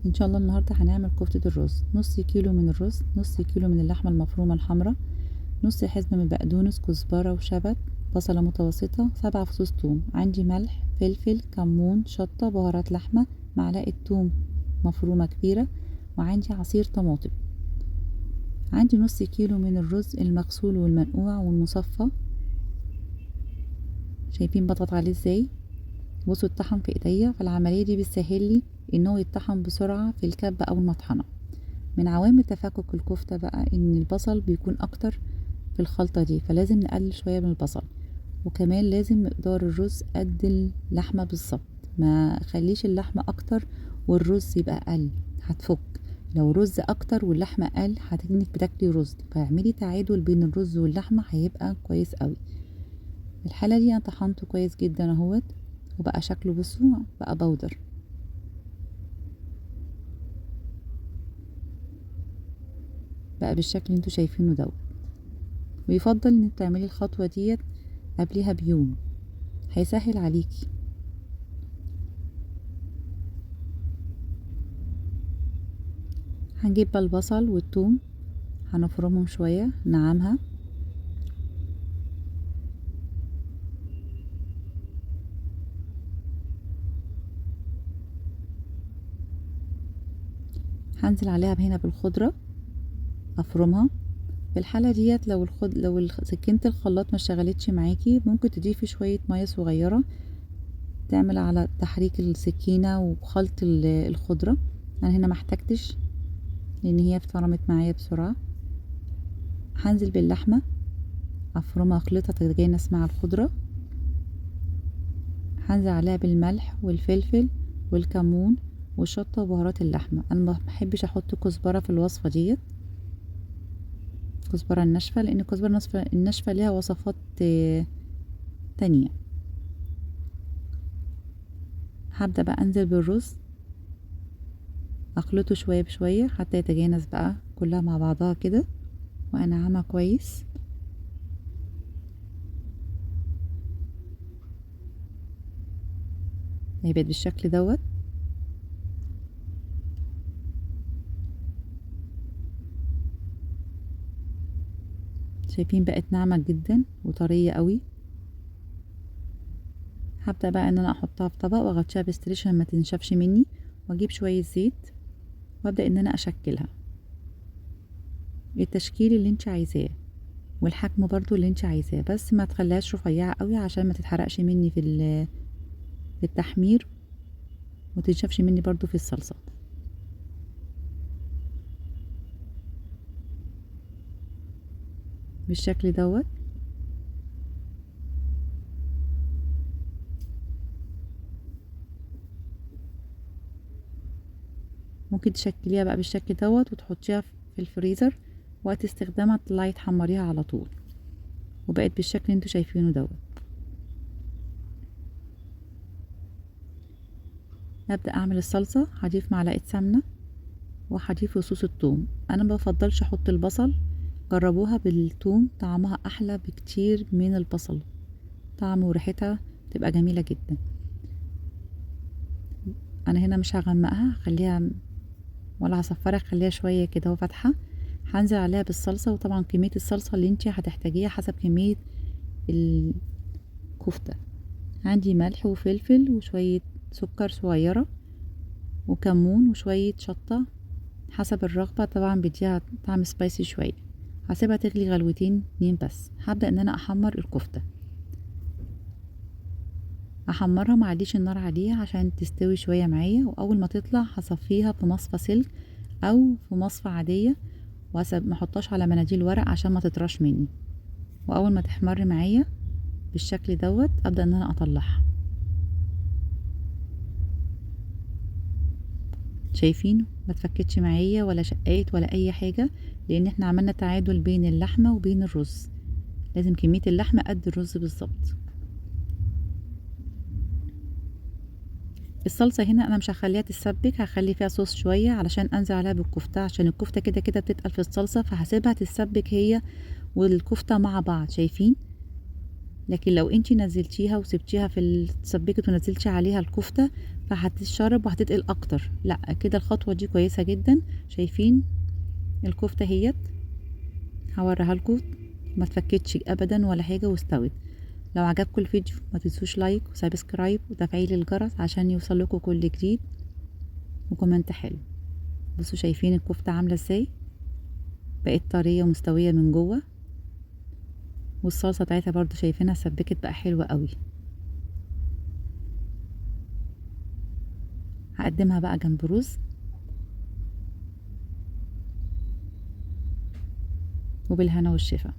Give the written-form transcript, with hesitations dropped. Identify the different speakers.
Speaker 1: ان شاء الله النهارده هنعمل كفتة الرز. نص كيلو من الرز، نص كيلو من اللحمة المفرومة الحمراء، نص حزمة من بقدونس، كزبرة وشبت، بصلة متوسطة، 7 فصوص توم، عندي ملح، فلفل، كمون، شطة، بهارات لحمة، معلقة توم مفرومة كبيرة، وعندي عصير طماطم. عندي نص كيلو من الرز المغسول والمنقوع والمصفى. شايفين بضغط عليه ازاي؟ بصوا اتطحن في ايديا، فالعملية دي بتسهل لي ان هو يتطحن بسرعة في الكبة او المطحنة. من عوامل تفكك الكفتة بقى ان البصل بيكون اكتر في الخلطة دي، فلازم نقلل شوية من البصل، وكمان لازم مقدار الرز قد اللحمة بالظبط، ما خليش اللحمة اكتر والرز يبقى اقل، هتفك. لو رز اكتر واللحمة اقل هتجنك بتاكلي رز، فاعملي تعادل بين الرز واللحمة هيبقى كويس قوي. الحالة دي انا طحنته كويس جدا اهوت، وبقى شكله بصوا بقى بودر. بقى بالشكل اللي انتوا شايفينه دوت. ويفضل ان تعملي الخطوة ديت قبلها بيوم، هيسهل عليكي. هنجيب بقى البصل والثوم، هنفرمهم شوية نعمها. هنزل عليها هنا بالخضرة افرمها. في الحالة ديت لو سكينة الخلاط ما اشتغلتش معاكي ممكن تضيفي شوية مية صغيرة تعمل على تحريك السكينة وخلط الخضرة. انا هنا ما احتاجتش لان هي اتفرمت معايا بسرعة. هنزل باللحمة افرمها اخلطها تتجانس مع الخضرة. هنزل عليها بالملح والفلفل والكمون والشطة وبهارات اللحمة. انا ما بحبش احط كزبرة في الوصفة ديت، الكزبرة الناشفة، لان الكزبرة الناشفة ليها وصفات تانية. هبدأ بقى انزل بالرز اخلطه شوية بشوية حتى يتجانس بقى كلها مع بعضها كده، وانعمها كويس. هي بقت بالشكل دوت. شايفين بقت ناعمة جدا وطرية قوي. هبدأ بقى ان انا احطها في طبق واغطيها بستريش عشان ما تنشفش مني، واجيب شوية زيت وابدأ ان انا اشكلها التشكيل اللي انت عايزاه والحجم برضو اللي انت عايزاه، بس ما تخليهاش رفيعة قوي عشان ما تتحرقش مني في التحمير وتنشفش مني برضو في الصلصة. بالشكل دوت. ممكن تشكليها بقى بالشكل دوت وتحطيها في الفريزر، وقت استخدامها تطلعي تحمريها على طول. وبقت بالشكل اللي انتوا شايفينه دوت. هبدأ اعمل الصلصة. هضيف معلقة سمنة وهضيف فصوص الثوم. انا ما بفضلش احط البصل، جربوها بالثوم طعمها احلى بكتير من البصل، طعم وريحتها تبقى جميلة جدا. انا هنا مش هغمقها، خليها ولا هصفرها، خليها شوية كده وفاتحة. هنزل عليها بالصلصة، وطبعا كمية الصلصة اللي انتي هتحتاجيها حسب كمية الكفتة. عندي ملح وفلفل وشوية سكر صغيرة وكمون وشوية شطة حسب الرغبة، طبعا بيديها طعم سبايسي شوية. هسيبها تغلي غلوتين 2 بس. هبدأ ان انا احمر الكفتة، احمرها ما اعليش النار عليها عشان تستوي شوية معايا، واول ما تطلع هصفيها في مصفى سلك او في مصفى عادية، ما احطهاش على مناديل ورق عشان ما تطرش مني. واول ما تحمر معايا بالشكل دوت ابدا ان انا اطلعها. شايفين ما اتفكتش معايا ولا شقيت ولا اي حاجة، لان احنا عملنا تعادل بين اللحمة وبين الرز، لازم كمية اللحمة قد الرز بالظبط. الصلصة هنا انا مش هخليها تتسبك، هخلي فيها صوص شوية علشان انزل عليها بالكفتة، عشان الكفتة كده كده بتتقل في الصلصة، فهسيبها تتسبك هي والكفتة مع بعض. شايفين؟ لكن لو انتي نزلتيها وسبتيها في اتسبكت ونزلتي عليها الكفتة فهتتشرب وهتتقل اكتر. لا كده الخطوة دي كويسة جدا. شايفين الكفتة اهيت، هوريها لكم ما تفكتش ابدا ولا حاجة واستوت. لو عجبكم الفيديو ما تنسوش like و subscribe وتفعيل الجرس عشان يوصل لكم كل جديد، و comment حلو. بصوا شايفين الكفتة عامله ازاي، بقت طرية ومستويه من جوه، والصلصه بتاعتها برضو شايفينها سبكت بقى حلوة قوي. هقدمها بقى جنب رز، وبالهنا والشفا.